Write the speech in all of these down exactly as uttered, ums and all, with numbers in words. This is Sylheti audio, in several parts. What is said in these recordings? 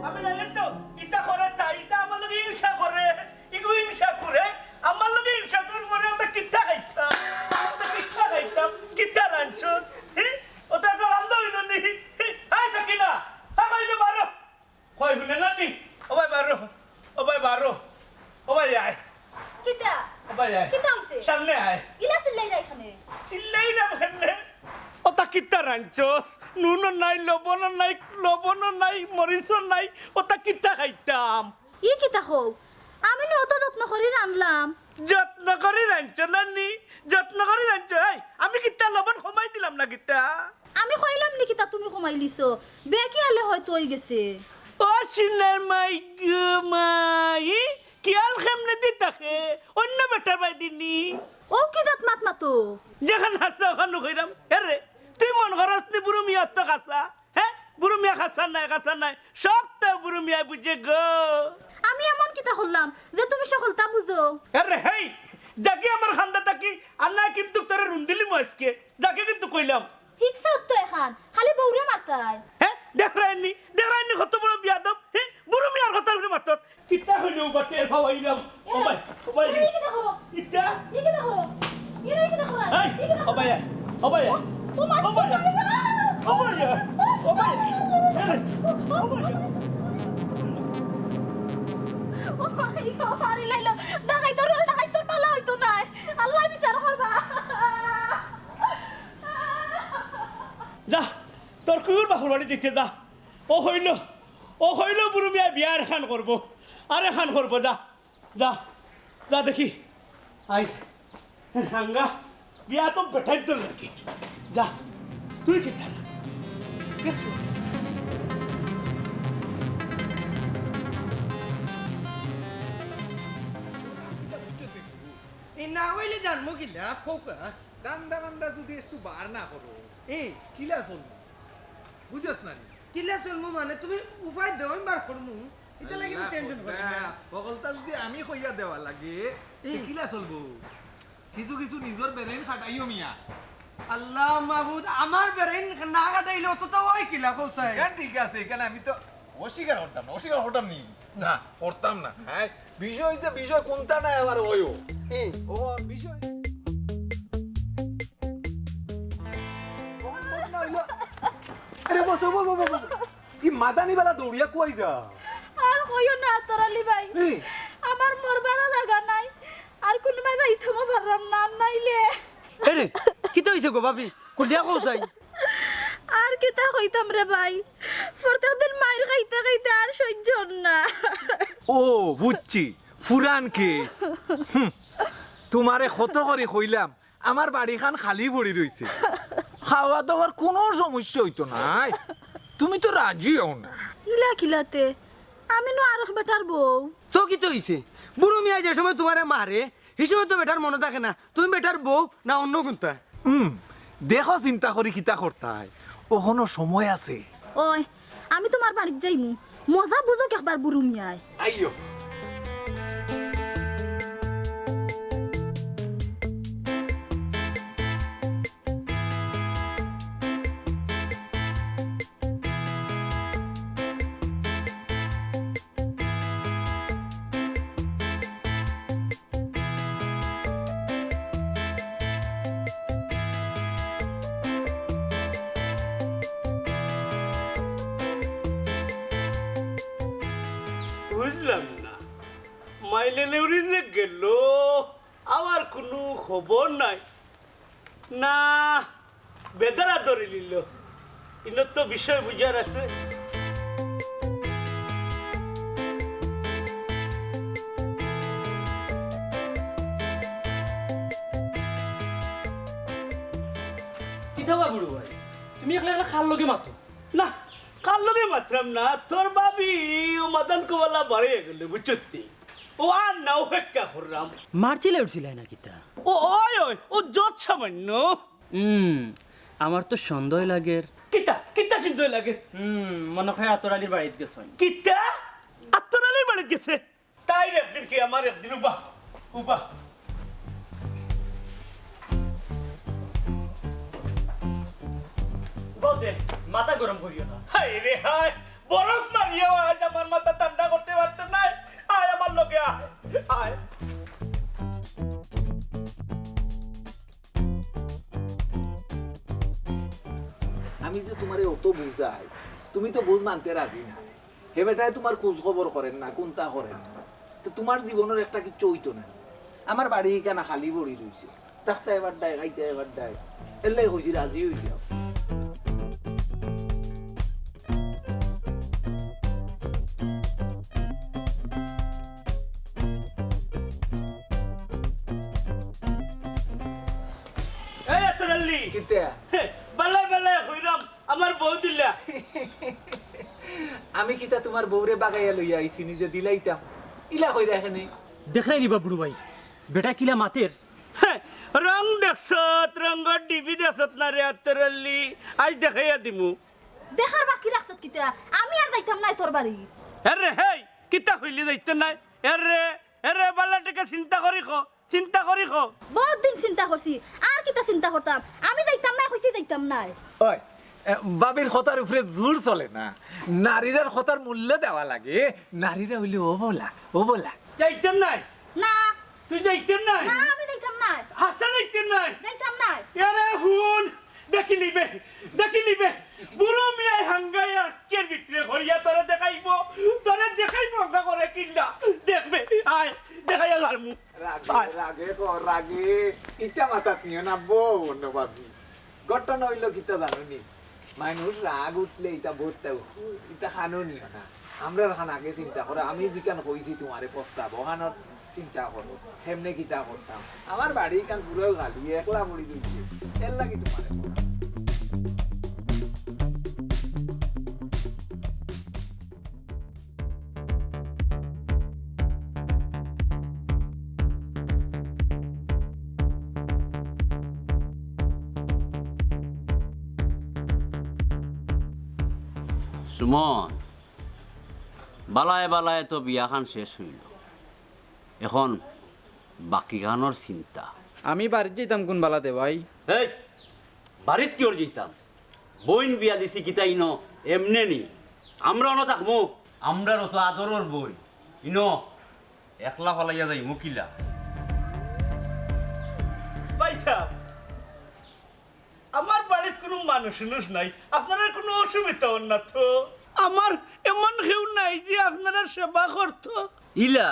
আমি নাইলে তো ইতা করে তাই, ইতা আমার লগে হিংসা করে, ইগু হিংসা করে, আমার লগে হিংসা করে মরে আমরা কিতা খাইতাম, আমরা কিতা খাইতাম, কিতা রাঁধছো? হি? ওটা একটা রান্দা অইলো নি? হি? আয় সাকিনা, আয় বাইরে বারো। কই হুনে না নি? ও ভাই বারো, ও ভাই বারো, ও ভাই আয়। কিতা? ও ভাই আয়। কিতা অইছে? সামনে আয়। ইলা চিল্লাই না এখানে। চিল্লাই না এখানে। ওটা কিতা রাঁধছস? নুন নাই, লবণ নাই, লবণ নাই, মরিচ নাই। ওটা কিতা খাইতাম? ই কিতা কও? আমি নু অত যত্ন করি রানলাম। যত্ন করি রানছো না নি? যত্ন করি রানছো? এই, আমি কিতা লবণ কমাই দিলাম না কিতা? আমি কইলাম নি কিতা তুমি কমাইলিছো? বেকিয়ালে হয়তো অই গেছে। ও সোনার মাই গো মাই, কিয়াল কেমনে দি থাকে? অন্য বেটার বাই দিনি। ও কি জাত মাত মাতো? যেখান হাছা ওখান কইরাম। এরে, তুই মন করস নি বুরু মিয়া তো খাছা? হে? বুরু মিয়া খাছা নায়, খাছা নায়। সব তো বুরু মিয়া বুঝে গো। আমি এমন কিতা করলাম যে তুমি সকলতা বুঝো? আরে হেই, যাকি আমার খান্দা থাকি, আর না কিন্তু তোরে রুন্দিলি মু আজকে। যাকি কিন্তু কইলাম। হিকছত তো এখান, খালি বউরে মারতায়। হে? দেখরায়নি, দেখরায়নি কত বড় বিয়াদব। হে? বুরু মিয়ার কথা উঠে মারতস। কিতা হইল উবা টের পাওয়াইলাম? ও ভাই, ও ভাই। এরে কিতা করো? ইটা? ই কিতা করো? এরে কিতা করো? এই, ই কিতা ও ভাই, ও ভাই। ও, ও মা, ও ভাই। ও মা, ও ভাই। ও ভাই। আরে, ও ভাই। ও ভাই, ও পারি লাইলো। ডাকাইতর, ডাকাইতর পালা অইতো নায়। আল্লায় বিচার করবা। যা, তোর কুকুর বাপর বাড়ি দেখতে যা। ও হইল, ও হইল বুরু মিয়া বিয়া আর খান করবো। আরে খান করবো, যা। যা, যা দেখি। আইস। হাঙ্গা, বিয়া তো বেটাইর দল নাকি? যা, তুই কি থাক? এই না হইলে জানবো কিলা, খোকা? দান্দা বান্দা যদি একটু বার না করো, এই কিলা চলবো? বুঝছ না নি? কিলা চলমু মানে? তুমি উপায় দেও, আমি বার করমু। ইটা লাগি আমি আল্লাহ টেনশন করি না। খোদা, হকলতা যদি আমি কইয়া দেওয়া লাগে, তে হুম। কিলা চলবো? কিছু কিছু নিজর brain খাটাইও মিয়া। আল্লাহ মাবুদ, আমার brain না খাটাইলে অততা অয় কিলা কও চাই? এখান ঠিক আছে, এখানে আমি তো অস্বীকার করতাম না, অস্বীকার করতাম নি? না, করতাম না। হ্যাঁ, বিষয় হইছে, বিষয় কোনটা নাই আমার অয়ও। হুম। ও বিষয় আরে বস, বস, বস, বস। কি মাদানি বালা দৌড়িয়া কুয়াই যা? আর কইও না, আতর আলী ভাই। এই। আমার মরবারও জাগা নাই। আর কুনু মাই যাইতামও পারলাম না, নাইলে। এরে, কিতা হইছে গো ভাবি? কুলিয়া কও চাই। আর কিতা কইতাম রে ভাই? প্রত্যেক দিন মাইর খাইতে খাইতে আর সহ্য অর না। ও, বুঝছি। পুরান কেস। হুম। তোমারে কত করি কইলাম, আমার বাড়িখান খালি পড়ি রইছে। খাওয়া দাওয়ার কুনু সমস্যা অইতো নায়। তুমি তো রাজি অও না। ইলা কিলাতে? আমি নু আরক বেটার বউ। তো কিতা অইছে? বুরু মিয়ায় যে সময় তোমারে মারে, হি সময় তো বেটার মনো থাকে না। তুমি বেটার বউ না অন্য কুন্তা? হুম, দেখো চিন্তা করি কিতা করতায়। অখনো সময় আছে। ওই, আমি তোমার বাড়িত যাইমু। মজা বুঝুক একবার বুরু মিয়ায়। আইও। বুঝলাম না, মাইলে নেউরি যে গেল, আমার কুনু খবর নাই। না, বেদারা ধরিলিল। ইনো তো বিষয় বুঝার আছে। কিতা বা বুরু ভাই, তুমি একলা একলা কার লগে মাতো? না, কার লগে মাতরাম না, তোর ভাবি ও মাদান কবালা বাড়ি গেলে, বুঝছত নি? ও আর না অপেক্ষা কররাম। মারছিলে উঠছিলে না কিতা? ও, ওই, ওই, ও যত সামান্য। হুম, আমার তো সন্দেহ লাগের। কিতা, কিতা সন্দেহ লাগের? হুম, মনে হয় আতর আলীর বাড়িত গেছইন। কিতা? আতর আলীর বাড়িত গেছে? তাইর একদিন কি আমার একদিন, উবা, উবা। উবাও দে, মাথা গরম করিও না। হায় রে হায়, বরফ মারিয়াও আজ আমার মাথা ঠান্ডা করতে পারতে নাই। আয় আমার লগে আয়, আয়। আমি যে তুমারে অত বুঝাই, তুমি তো বুঝ মানতে রাজি না। হে বেটায় তুমার খোঁজ খবর করের না, কুন্তা করের না। তো তুমার জীবনর একটা কিচ্ছু অইতো না। আমার বাড়ি ইখান খালি পড়ি রইছে। থাকতা এবার ডায়, খাইতা এবার ডায়। এল্লাই কইছি রাজি অই যাও। এই আতর আলী। কিতা? হে, বালা বালা কইরাম, আমার বউ দিলা। আমি কিতা তুমার বউরে বাগাইয়া লইয়া আইছি নিজে দিলাইতাম? ইলা কইরা এখানে। দেখরায় নি বা বুরু ভাই, বেটা কিলা মাতের। হে, রং দেখছত, রঙর ডিবি দেখছত না রে আতর আলী? আইজ দেখাইয়া দিমু। দেখার বাকি রাখছত কিতা? আমি আর যাইতাম নায় তোর বাড়ি। আরে হেই, কিতা কইলি যাইতে নায়? আরে, আরে, বালা টেকা চিন্তা করি ক, চিন্তা করি ক। বহুত দিন চিন্তা করছি, আর কিতা চিন্তা করতাম? আমি যাইতাম নায়, কইছি যাইতাম নায়। ওই, এ, ভাবির কথার উপরে জোর চলে না। নারীরার কথার মূল্য দেওয়া লাগে। নারীরা অইলে অবলা, অবলা। যাইতাম নায়। না। তুই যাইতে নায়? না, আমি যাইতাম নায়। হাছা যাইতে নায়? যাইতাম নায়। এরে হুন, দেখিলিবে, দেখিলিবে। বুরু মিয়ায় হাঙ্গায় আজকের ভিতরে করিয়া তোরে দেখাইবো, তোরে দেখাইবো হাঙ্গা করে কিলা। দেখবে, আয়, দেখাইয়া লারমু। রাগে, আয়। রাগে গো, রাগে। ইতা মাথাত নিও না, বউ অন্য ভাবি। ঘটনা অইলো কিতা জানো নি? মানুষ রাগ উঠলে ইতা বউততা উঠে, ইতা খানো নিও না। আমরার খান আগে চিন্তা করো, আমি যেখান কইছি তুমারে প্রস্তাব, অখানর চিন্তা করো, কেমনে কিতা করতাম। আমার বাড়ি ইখান পুরাও খালি, একলা পড়ি রইছে, এর লাগি তুমারে কওয়া। সুমন, বালায় বালায় তো বিয়াখান শেষ অইলো, এখন বাকিখানর চিন্তা। আমি বাড়িত যাইতাম কুন বালাতে ভাই? এই, বাড়িত কিওর যাইতাম? বইন বিয়া দিছি কিতা ইনো এমনে নি? আমরা অনো থাকমু? আমরারও তো আদরর বইন, ইনো একলা ফালাইয়া যাইমু কিলা? ভাইসাব, আমার বাড়িত কুনু মানুষ-উনুষ নাই, আপনারার কুনু অসুবিধা অর না তো? আমার এমন কেউ নাই যে আপনারার সেবা করতো। ইলা,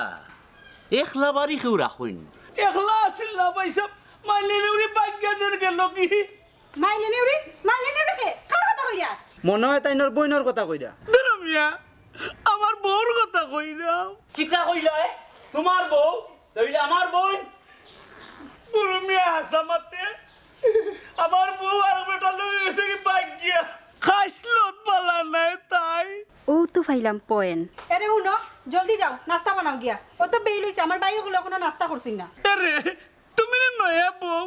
একলা বাড়ি কেউ রাখইন? একলা আছিল না ভাইসাব, মাইলে নেউরি ভাগিয়া দের গেলো গি। মাইলে নেউরি? মাইলে নেউরি কে? কার কথা কইরা? মনো অয় তাইনর বইনর কথা কইরা। দুরু মিয়া, আমার বউর কথা কইরাম। কিতা কইলায়? তুমার বউ? তে অইলে আমার বইন? দুরু মিয়া হাছা মাতে। আমার বউ আর বেটার লগে গেছে গি ভাগিয়া। খাইছলত বালা নায় তাই। অউ তো পাইলাম point। এরে হুনো, জলদি যাও, নাস্তা বানাও গিয়া। অত বেইল অইছে, আমার ভাই অগুলো এখনো নাস্তা করছইন না। এরে, তুমি না নয়া বউ,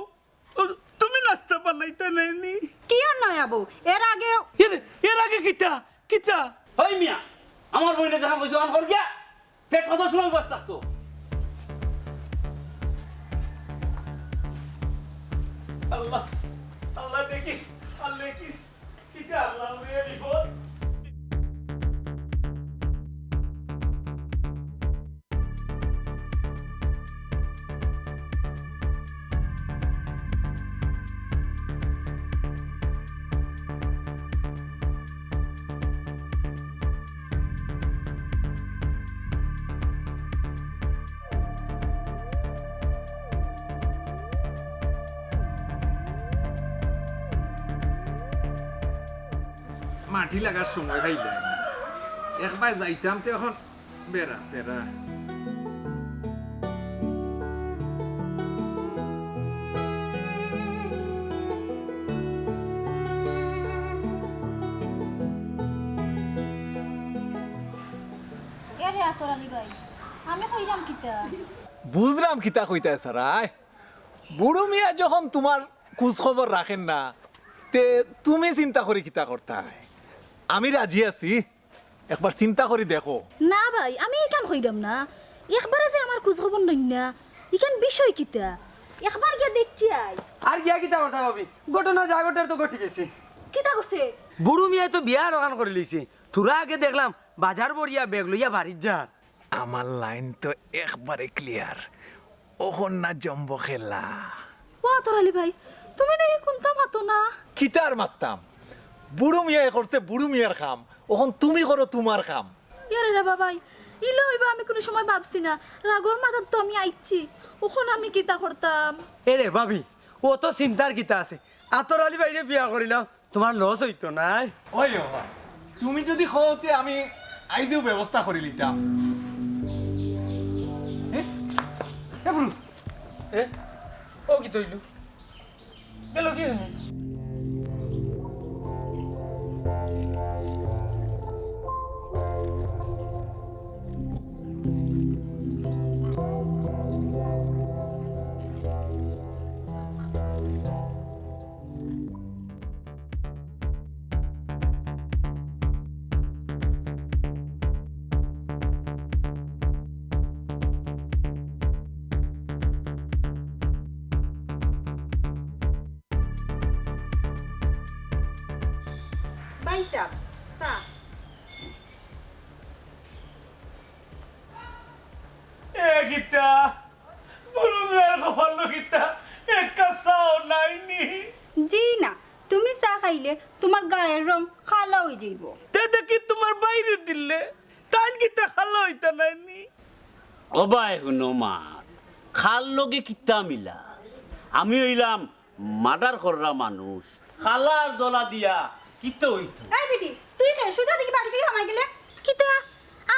ও, তুমি নাস্তা বানাইতা নায় নি? কিওর নয়া বউ? এর আগে এর, এর আগে কিতা? কিতা? ওই মিয়া, আমার বইনে যেখান কইছে, অখান কর গিয়া। পেট কত সময় উপাস থাকতো? আল্লাহ, আল্লাহ দেখিস, আল্লাহ দেখিস। কিতা আল্লাহ রে বিপদ। মাটি লাগার সময় পাইলাম না। একবার যাইতাম তো অখন বেড়া সেরা। এরে আতর আলী ভাই, আমি কইরাম কিতা? বুঝরাম কিতা কইতায় সারায়। বুরু মিয়া যখন তুমার খুজ খবর রাখের না, তে তুমি চিন্তা করি কিতা করতায়? আমি রাজি আছি, একবার চিন্তা করি দেখো। না ভাই, আমি ইখান কইরাম না। একবারে যে আমার খুজ খবর নেইন না, ইখান বিষয় কিতা? একবার গিয়া দেখি আই। আর গিয়া কিতা করতা ভাবি? ঘটনা যা ঘটার তো ঘটি গেছে। কিতা করছে? বুরু মিয়ায় তো বিয়া অখান করি লইছে। থুড়া আগে দেখলাম বাজার ভরিয়া ব্যাগ লইয়া বাড়িত যার। আমার লাইন তো একবারে ক্লিয়ার, অখন না জমবো খেলা। ও আতর আলী ভাই, তুমি দেখি কুন্তা মাতো না। কিতার মাততাম? বুরু মিয়ায় করছে বুরু মিয়ার কাম, অখন তুমি করো তুমার কাম। এরে রে বাবাই, ইলা অইবো আমি কুনু সময় ভাবছি না। রাগর মাথাত তো আমি আইছি, অখন আমি কিতা করতাম? এরে ভাবি, অত চিন্তার কিতা আছে? আতর আলী ভাইরে বিয়া করিলাও, তুমার লস অইতো নায়। ওই, ওই, তুমি যুদি কও তে আমি আইজউ ব্যবস্থা করি লিতাম। এ? এ বুরু, এ, ও কিতা অইলো? গেল কি হইনি? ভাইসাব, চা। এ কিতা? বুরু মিয়ার কপালো কিতা? এক কাপ চাও নাইনি? জি না, তুমি চা খাইলে তুমার গার রং কালা অইযাইবো। তে দেখি তুমার ভাইরে দিলে, তাইন কিতা কালা অইতা নাইনি? ও ভাই, হুনো মাত, কার লগে কিতা মিলাস? আমি অইলাম মার্ডার কররা মানুষ, কালার ধলা দিয়া কিতা অইতো? এই বেটি, তুই কে? সুজা দেখি বাড়ি থাকি হামাই গেলে। কিতা?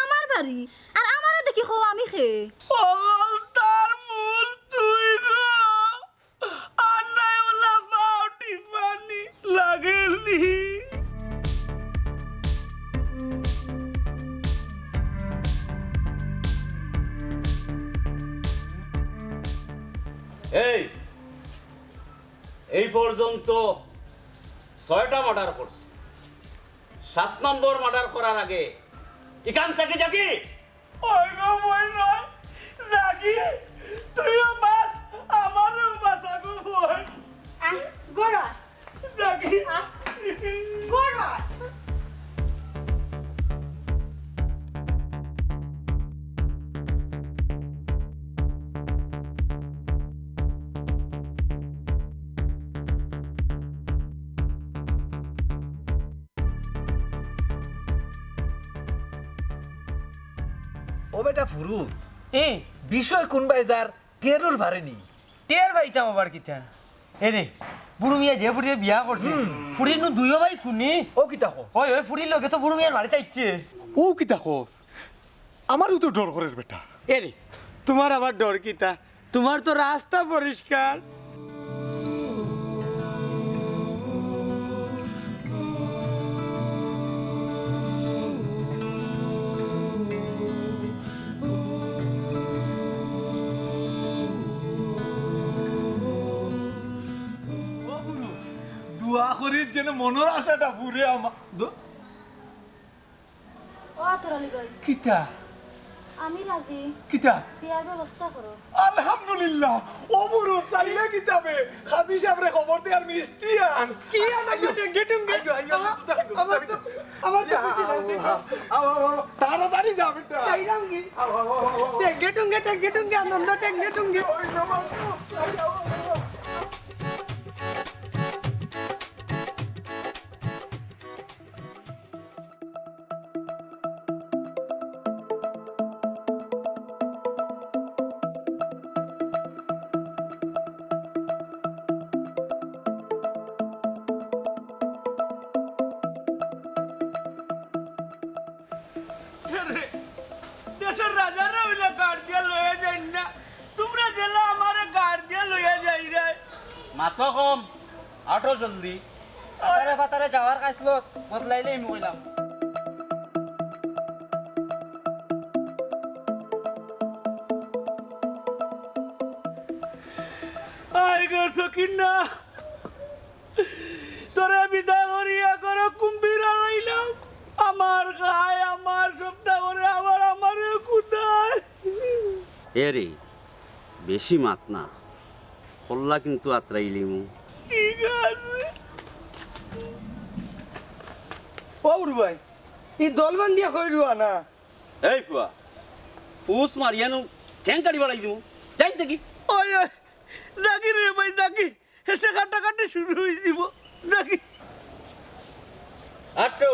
আমার বাড়ি? আর আমারে দেখি কও আমি কে? অকল তার মূল তুই গো। আর নাই ওলা পাও টিপানি লাগেনি। এই, এই পর্যন্ত ছয়টা মার্ডার করছি। সাত নম্বর মার্ডার করার আগে ইখান থাকি যাগি। ওই গো, ওই নয়। যাগি, তুইও বাঁচ, আমারও বাঁচা গো, ওই। আহ, গড়। যাগি। আহ, গড়। ও বেটা ফুরু, এ? বিষয় কুনবায় যার টেরুর পারেনি। টের পাইতাম আবার কিতা? এ রে, বুরু মিয়া যে ফুরিরে বিয়া করছে, ফুরির নু দুইও ভাই খুনি। ও কিতা কস? ওই, ওই ফুরির লগে তো বুরু মিয়ার বাড়িত আইছে। ও কিতা কস? আমারও তো ডর করের বেটা। এ রে, তুমার আবার ডর কিতা? তুমার তো রাস্তা পরিষ্কার। ও বুরু, দোয়া করি যেন মনর আশাটা পুরে আমার। দো- ও আতর আলী ভাই, কিতা? আমি রাজি। কিতা? বিয়ার ব্যবস্থা করো। আলহামদুলিল্লাহ। ও বুরু, চাইলে কিতা বে? কাজী সাবরে খবর দে আর মিষ্টি আন। কি আন? আইও। ডেঙ্গে ডুঙ্গে। আইও, আইও, আইও, জুতা আইও, আমার জুতা তো, আইও। আমার তো ইয়া, খুশি লাগছে। আও, আও, আও, আও। তাড়াতাড়ি যা বেটা। যাইরাম কি? আও, আও, আও, আও, আও। ডেঙ্গে ডুঙ্গে, ডেঙ্গে ডুঙ্গে, আনন্দ ডেঙ্গে ডুঙ্গে। ওই নমস্কার। আও, আও, আও, আও। দেশর রাজারা অইলা গাড় দিয়া লইয়া যাইন না, তুমরা যেলা আমারে গাড় দিয়া লইয়া যাইরায়। মাতো কম, আটো জলদি। ফাতারে ফাতারে যাওয়ার কাইসলত বদলাইলে ইমু কইলাম। আয় গো সকিনা, তোরে বিদায় করিয়া করো কুম্ভীর আলাইলাম। আমার খায়, আমার সপ্তাহ করে আবার আমারে কুদায়। এ রে, বেশি মাত না, কল্লা কিন্তু আতরাইলিমু। ঠিক আছে। ও বুরু ভাই, ই দল বান্ধিয়া কই রুয়া না? এই ফুয়া, ফুস মারিয়া নু ঠ্যাং কাটি বাড়াই দিমু। যাই দেখি। ওই, ওই, যাগি রে ভাই, যাগি। হেসে কাটাকাটি শুরু হয়ে দিব। যাগি। আটো।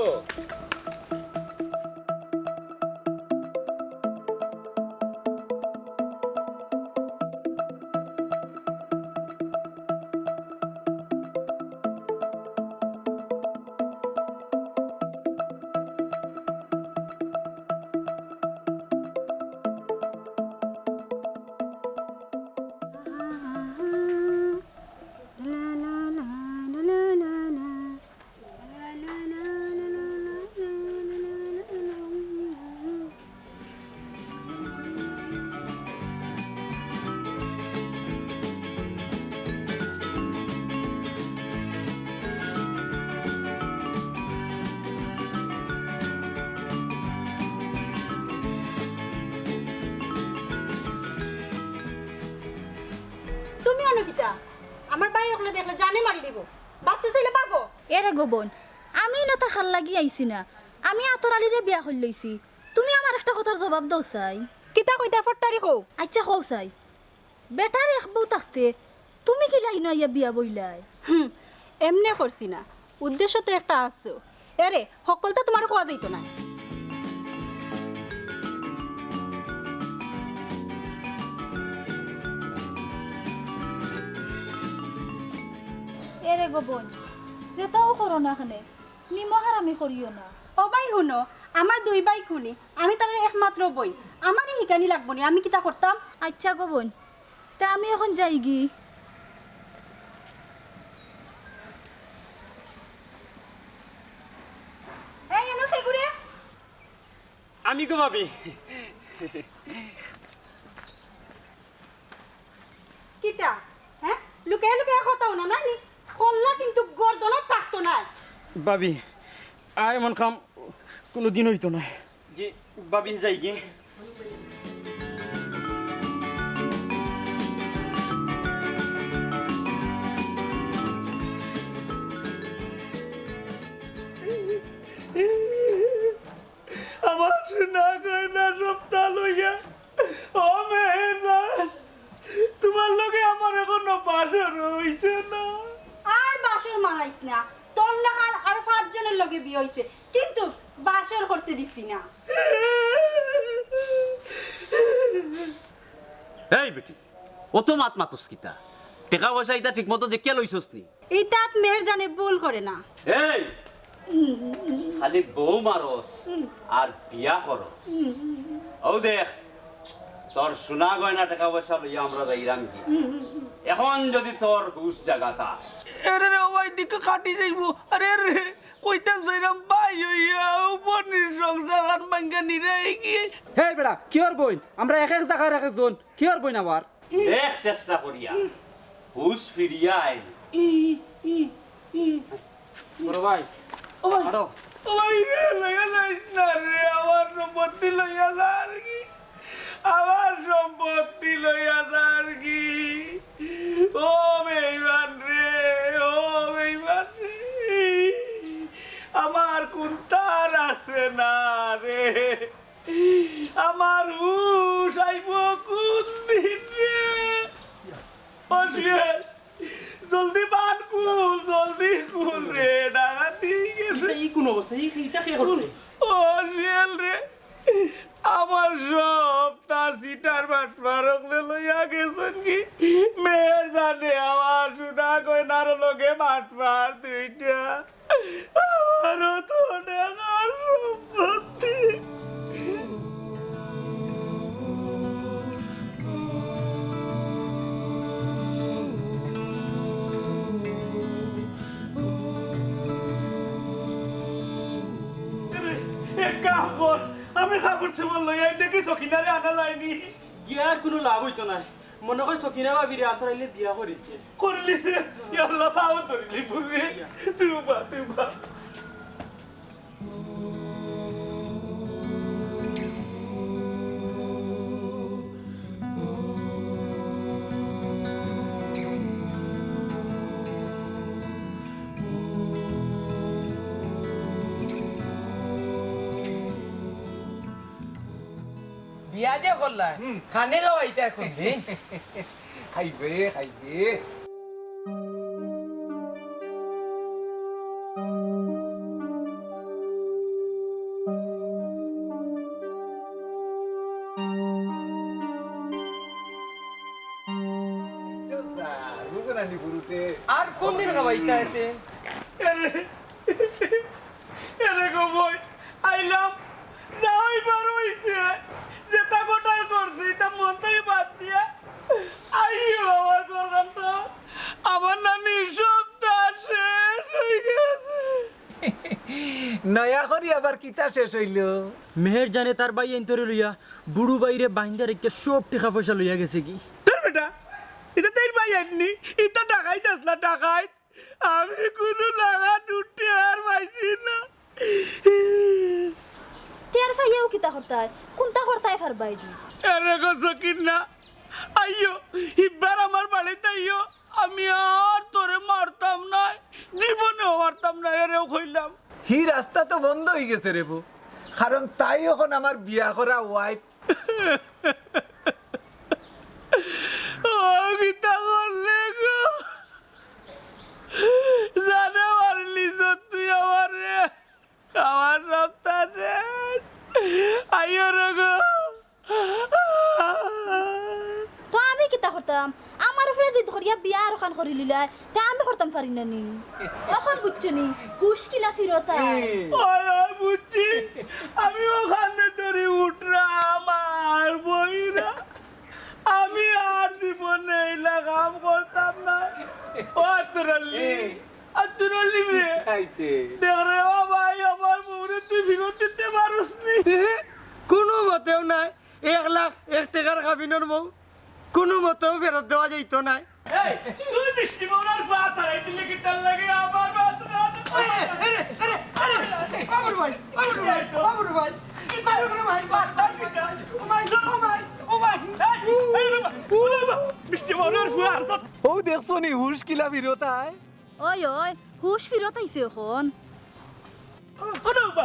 তুমি অনো কিতা? আমার ভাই অকলে দেখলে জানে মারি দিব। বাঁচতে চাইলে পাবো। এরে গো বইন, আমি ইনো থাকার লাগি আইছি না। আমি আতর আলীরে বিয়া করি লইছি। তুমি আমার একটা কথার জবাব দেও চাই। কিতা কইতা ফট্টারি কও। আচ্ছা কও চাই, বেটার এক বউ থাকতে তুমি কিলা ইনো আইয়া বিয়া বইলায়? হুম, এমনে করছি না, উদ্দেশ্য তো একটা আছে। এরে, হক্কলতা তোমার কোয়া যাইতো না। এরে গো বইন, যেতাও করো না কেনে, নিমক হারামি করিও না। ও ভাই হুনো, আমার দুই ভাই খুনি, আমি তারার একমাত্র বইন, আমারে হিকানি লাগবো নি, আমি কিতা করতাম? আচ্ছা গো বইন, তে আমি অখন যাইগি। এই, এনো কে ঘুরে? আমি গো ভাবি। কিতা? হ্যাঁ? লুকাইয়া লুকাইয়া কথা হুনো না নি? কল্লা কিন্তু গর্দনত থাকতো নায়। ভাবি, আর এমন কাম কুনুদিন অইতো নায়। জি, ভাবি যাইগি। আমার সোনা গয়না সবতা লইয়া, ও মেহেরজান, তোমার লগে আমার এখনো বাসর অইছে না। আর বাসর মারাইস না, তোর লাখান আরো পাঁচজনর লগে বিয়া অইছে, কিন্তু বাসর করতে দিছি না। এই বেটি, অত মাত মাতস কিতা? টেকা পয়সা ইতা ঠিকমতো দেখিয়া লইছস নি? ইতাত মেহেরজানে ভুল করে না। এই, খালি বউ মারস আর বিয়া করস। অউ দেখ, তোর সোনা গয়না টেকা পয়সা লইয়া আমরা যাইরাম কি? অখন যুদি তোর হুশ জাগাত আয়। এরে রে, ও ভাই, দিকে কাটি যাইবো। আরে রে, কইতাম চাইরাম ভাই অইয়া, উপর নির সংসার আর ভাঙ্গা নিরাই গিয়ে। হেই বেটা, কিওর বইন? আমরা এক এক জাগার এক একজন, কিওর বইন আবার? দেখ চেষ্টা করিয়া, হুশ ফিরিয়া আইল। ই, ই, ই। বড় ভাই, ও ভাই, আরো। ও ভাই রে, লইয়া যাইস না রে, আমার সম্পত্তি লইয়া যা আর কি। আমার সম্পত্তি লইয়া যা আর কি। ও বেইমান রে, ও বেইমান রে। আমার কুন্তার আছে না রে। আমার হুশ আইবো কুন দিন রে? ও শিয়াল, জলদি বান খুল, জলদি খুল রে, ডাকাতি গেছে। ইটা ই কুন অবস্থা? ই, ইটা কে করছে? ও শিয়াল রে, আমার সবতা চিটার বাটপার অকলে লইয়া গেছইন গি। মেহেরজানে আমার সোনা গয়নার লগে বাটপার দুইটা। আমারও তো টেকার সম্পত্তি। এক কাম কর, আমি কাপড় চোপড় লইয়া দেখি সকিনারে আনা যায়নি। গিয়া আর কুনু লাভ অইতো নায়। মনে কয় সকিনা ভাবিরে আতরাইলে বিয়া করিছে। করিলিছে? ইয়া আল্লাহ, পাও ধরিলি বুঝি। তুবা, তুবা। বিয়া যে করলা, হুম। খানে খাওয়াইতা এখন, হে? খাইবে, খাইবে। আর কোন দিন খাওয়াইতা এতে? আরে, এরে গো বই, আইলাম, যা অইবার অইছে, যেতা ঘটার করছি, তা মন থাকি বাদ দিয়া, আইও আমার ঘরখান তো, আমার নানি সবতা শেষ অই গেছে। নয়া করি আবার কিতা শেষ অইলো? মেহের জানে তার ভাইয়াইন্তরে লইয়া, বুড়ু ভাইরে বাইন্দা রাখিয়া সব টেকা পয়সা লইয়া গেছেগি। তোর বেটা, ইতা তোর ভাইয়াইন নি, ইতা ডাকাইত আছলা, ডাকাইত। আমি কুনু লাগান উঠতে আর পাইছি না। টের পাইয়াও কিতা করতায়? কুনতা করতায় পারবায় দি? এরে গো সকিনা, আইও, ইবার আমার বাড়িত আইও। আমি আর তোরে মারতাম নায়, জীবনেও মারতাম নায়, এরেও কইলাম। হি রাস্তা তো বন্ধ অই গেছে রে বো, কারণ তাই অখন আমার বিয়া করা wife। ও কিতা করলে গো? জানে মারলি তো তুই আমারে। আমার সবতা শেষ। আইও রে গো। তো আমি কিতা করতাম? আমার উপরে জিদ করিয়া বিয়া আরোখান করিলিলায়, তে আমি করতাম পারি না নি? অখন বুঝছো নি? হুশ কিলা ফিরত আয়। ওই, ওই, বুঝছি। আমি অখান ধরি উঠরাম আর বইরাম। আমি আর জীবনে ইলা কাম করতাম না। ও আতর আলী, আতর আলী রে। দেখ রে, ও ভাই, আমার বউরে তুই ফিরত দিতে পারস নি। কুনু মতেও নায়। এক লাখ এক টেকার কাবিনর বউ কুনু মতেও ফেরত দেওয়া যাইতো নায়। এই, তুই মিষ্টি বউরার ফুয়া তারাই দিলে কিতার লাগি? আমার বাত রাত। আরে, আরে, আরে, আরে, বাবুর ভাই, বাবুর ভাই, বাবুর ভাই, বাবুর ভাই, বাবুর ভাই, ও ভাই, ও ভাই, ও ভাই। এই, এই, রে বাবা, ও বাবা, মিষ্টি বউরার ফুয়া আর তো। ও দেখছো নি, হুশ কিলা ফিরত আয়। ওই, ওই, হুশ ফিরত আইছে অখন। ও রে বাবা,